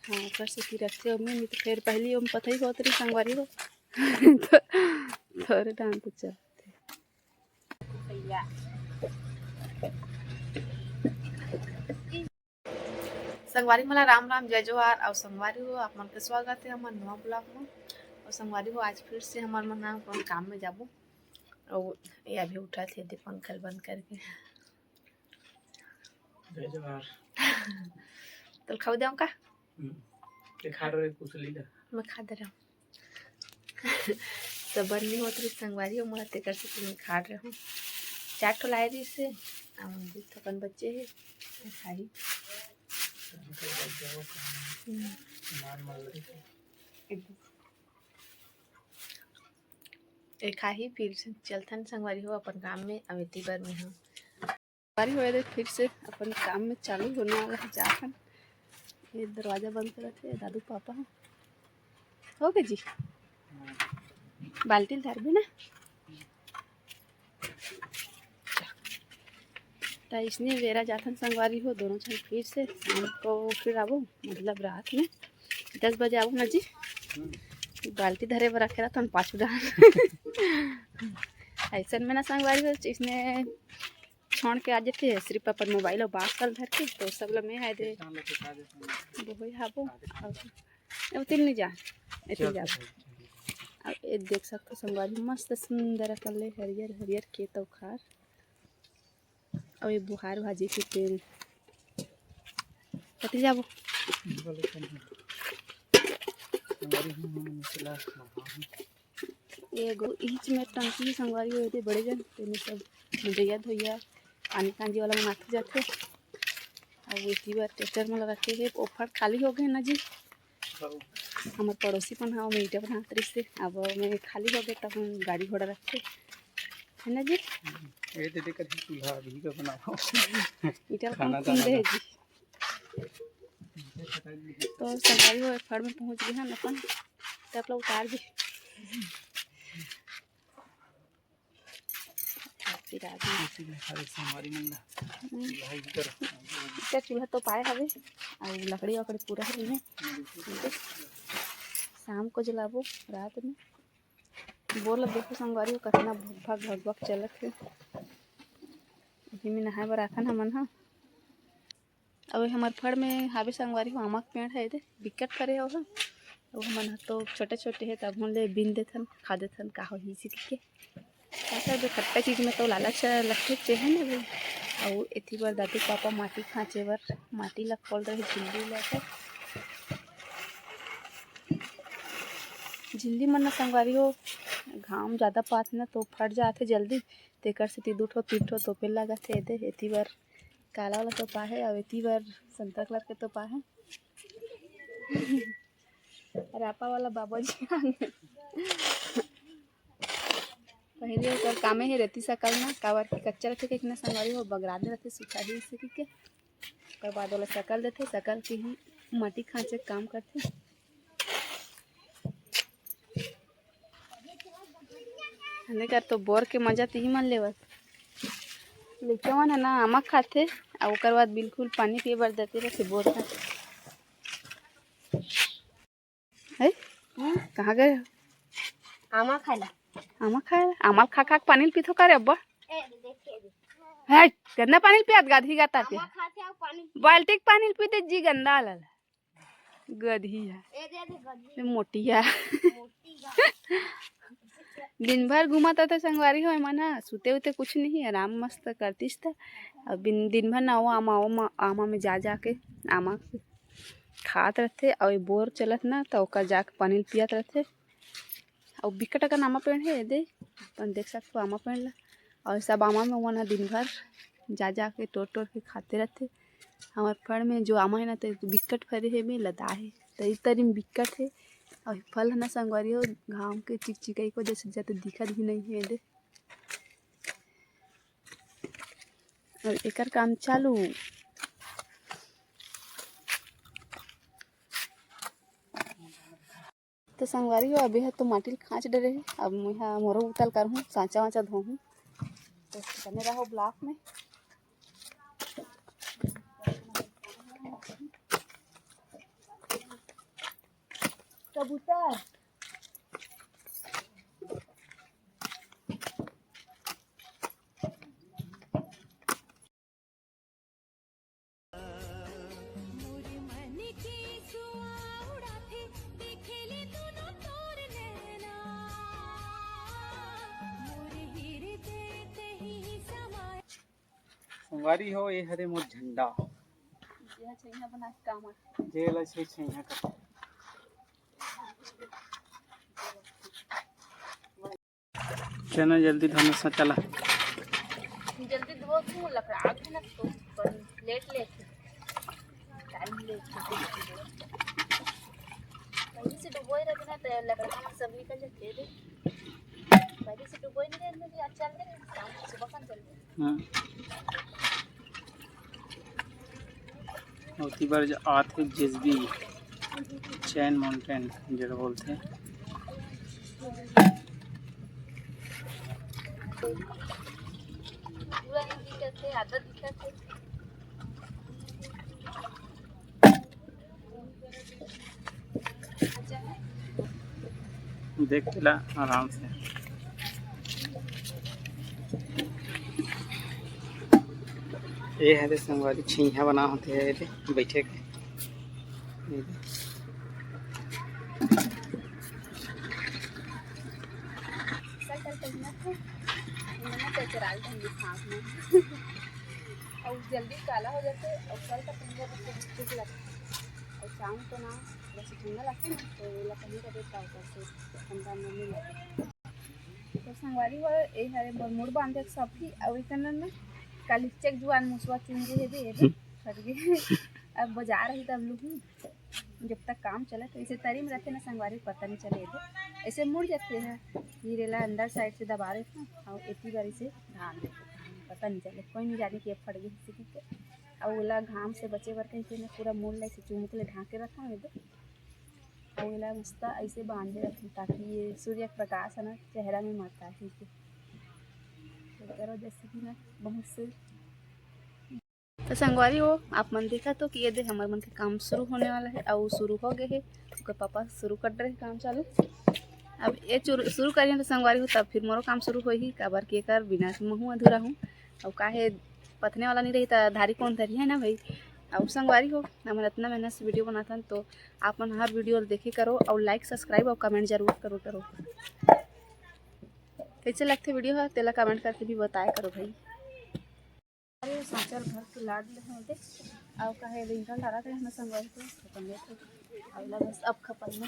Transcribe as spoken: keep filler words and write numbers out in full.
हाँ, ओकर सेती रखथे ओमे, नहीं तो फिर पहली ओम पता ही होत रही संगवारी हो। तो थोड़े डांग तो चलथे। संगवारी मला राम राम, जय जोहार। और संगवारी हो, आप मन के स्वागत है हमर नवा ब्लॉग में। और संगवारी हो, आज फिर से हमर मन ह अपन काम में जाबो। और ये अभी उठा थे, दे पंखा ल बंद करके। जय जोहार। तल खाऊ देव का? हम्म। ते खा रहे कुछ लीला? मैं खा दे रहा हूँ। सबर नहीं होत रही संगवारी हो मोला, तेकर से मैं खा रहे हूँ। चार ठो लाए रही से, अब दू ठो कन बच्चे है, खाही। हम्म। मान मान लगे। ए खाही, फिर से चलथन संगवारी हो अपन काम में। अब एती बर में हम संगवारी हो, ये देख, फिर से अपन काम में चालू होने वाला है। जाथन, ये दरवाजा बंद करत है दादू पापा ह। हो गए जी, बाल्टी धर भी ना। त इसने बेरा जाथन संगवारी हो, दोनों झन फिर से शाम को फिर आबो, मतलब रात में दस बजे आबो ना जी। बाल्टी धरे बर रखे रहथन पाछू डाहन। ऐसन में ना संगवारी हो, इसने छोड़ के आ जाते हैं सिर्फ अपन मोबाइल और बात कर धर के, तो सब ला मैं हाय दे। शाम को खा देते हैं। वो ही हाबो। खा देते हैं। अब तिल नहीं जा, एतिल चल, जा। चल, चल। अब ये देख सकते हो संगवारी, मस्त सुंदर अकन ले हरियर हरियर खेत अउ खार। अब ये बुहार भाजी के तेल कति जाबो। बोले कौन है? संगवारी हो, हम मसाला मंगाओ। ये गो इच में टंकी संगवारी हो, ये बड़े जन, तेने सब मंजैया धोइया, पानी कांजी वाला मंगाथे जाथे। अब एती बार ट्रैक्टर में लगा के, ये ओफर खाली हो गए ना जी। हमर पड़ोसी मन ह ओमे ईंटा बनात रहिस हे, अब ओमे खाली हो गे, तब हम गाड़ी घोड़ा रखथे, है ना जी? ये दे दे करही चूल्हा अभी का बनाओ। ईंटा ला खाना कौन दाना दे ला। जी? तो संगवारी हो, फड़ में पहुंच गए हन अपन, तब ला उतार दे। फिर आगे इसी में सारे संगवारी मन ला हम्म। चूल्हा ही कर। इतना चूल्हा तो पाए हवे, और लकड़ी वकड़ी पूरा है इन्हें। शाम को जलाबो रात में। बोल देखो संगवारी हो, कितना भग भग भग भग चलत है। इही में नहाए बर आथन हमन ह। अउ हमर फड़ में हावे संगवारी हो, आमा के पेड़ है दे, बिकट फरे हो। अउ हमन ह तो छोटे छोटे है, तब हम ले बिन देथन, खा देथन, का होही इसी के। का करबे, खट्टा चीज में तो लालच लगथे, चेहे ने भाई। अउ एती बर दादू पापा माटी खांचे बर माटी ला खोल रहे, झिल्ली ला कर। झिल्ली मन न संगवारी हो, घाम जादा पात न तो फट जाथे जल्दी, तेकर सेती दू ठो तीन ठो तोपे लागत हे एदे। एती बर काला वाला तोपा हे, अउ एती बर संतरा कलर के तोपा हे। रापा वाला बाबा जी आगे। पहले ओकर कामे हे रेती सकल ना, काबर कि कच्चा रथे कहिके ना संगवारी हो, बगरा दे रथे, सुखा ही से कहिके। ओकर बाद ओला सकल देथे, सकल के ही माटी खांचे के काम करथे। हने कर तो बोर के मजा तिही मन लेवत। लइका मन ह ना आमा खाथे, अउ ओकर बाद बिल्कुल पानी पिए बर देते रथे बोर का। है? हम्म। कहाँ गए? आमा खाए ला। आमा खाए ला? आमा खा खा के पानी ल पीथो का रे अब्बा? ए, देख, ए, देख। है, गंदा पानी ल पियात गाधी गाता के। आमा खाते हैं, पानी पी- बाल्टी के पानी ल पीते जी गंदा वाला। गधी है। ए, दे, दे, गधी। ये मोटी है। मोटी है। दिन भर घूमत रथे संगवारी हो, एमन ह सुते उते कुछ नहीं, आराम मस्त करतिस त। अब दिन, दिन भर ना वो आमा, वो मा-, आमा में जा जा के आमा खात रथे, अउ ये बोर चलत ना, त ओकर जाके पानी ल पियत रथे। अउ बिकट अकन आमा पेड़ हे एदे, अपन देख सकथो आमा पेड़ ला। अउ सब आमा में ओमन ह दिन भर जा जा के टोर टोर के खाते रथे। हमर फड़ में जो आमा हे ना, ते बिकट फरे हे, में लदा हे, त इस तरी में बिकट हे। अउ फल ह ना संगवारी हो, घाम के चिकचिकाई के वजह से जादा दिखत भी नहीं हे एदे। अउ एकर काम चालू। तो संगवारी हो, अभी ह तो माटी ल खांच डरे हे। अब मैं ह मोरो उतल करहूँ, सांचा वाचा धोहूँ। तो बने रहो ब्लॉग में। कबूतर। संगवारी हो, ए हरे मोर झंडा। जेला छइहां बना के काम आथे। जेला छइहां कर। चना जल्दी धो में सचला। जल्दी धो तू, लकड़ा आग में ना तो लेट लेट टाइम लेट। पहले से डुबोए रहते ना तो लकड़ा सब निकल जाते थे। पहले से डुबोए नहीं रहते, आज चल रहे, शाम को सुबह खान चल रहे। हाँ। ओती बर ज-, आथे जेसबी, चैन माउंटेन जेला बोलथे। पूरा नहीं दिखत हे, आधा दिखत हे। देख ला आराम से। ए हरे संगवारी, छइहां बना होथे एदे बइठे के। अउ जल्दी काला हो जाथे, अउ कल तक पहिरे बर तो ठीक लगथे, अउ शाम को ना वैसे ठंडा लगथे ना, तो एला पहिरे बर का होथे, ठंडा में नहीं लगे। तो संगवारी हो, ए हरे मोर मुड़ बांधे के सफी, अउ इतना ना काली चेक जुआन मुसवा चुन गे हे दे, ए दे, फट गे। अब बजार ही तब लुहूं। जब तक काम चलत हे, ऐसे तरी में रहथे ना संगवारी, पता नहीं चले थे, ऐसे मुड़ जाथे हे। फिर एला अंदर साइड से दबा देथे ना, अउ एती बारी से धान देथे, पता नहीं चले, कोई नहीं जाने कि ये फट गई किसी के। अउ ओला घाम से बचे बर कहिके मैं पूरा मुड़ ला ऐसे चुमुक ले ढांके रखा हूँ, अउ एला मस्त ऐसे बांधे रखूँ, ताकि ये सूर्य के प्रकाश है ना चेहरा में मत आए कहिके। तो करो जैसे कि ना बहुत से तो संगवारी हो, आप मन देखत हो कि ये दे हमर मन के काम शुरू होने वाला है, अउ शुरू हो गए है, ओकर पापा शुरू कर रहे काम चालू। अब ये चुर-, शुरू करिए तो संगवारी हो, तब फिर मोरो काम शुरू होही, काबर कि एकर बिना महू अधूरा हूँ। अउ काहे पथने वाला नहीं रही, त धारी कौन धरी है ना भाई। अउ संगवारी हो, हमन इतना मेहनत से वीडियो बनाथन, तो आप मन हर वीडियो ल देखे करो, अउ like, subscribe अउ comment जरूर करो, करो। कैसे लगथे वीडियो ह, तेला comment करके भी बताया करो भाई। अरे, सांचर भर के लाद ले हैं दे। अउ काहे रिंगन डारा थे, हमर संगवारी तो खतम नहीं थे। अउ ला बस अब खपन में।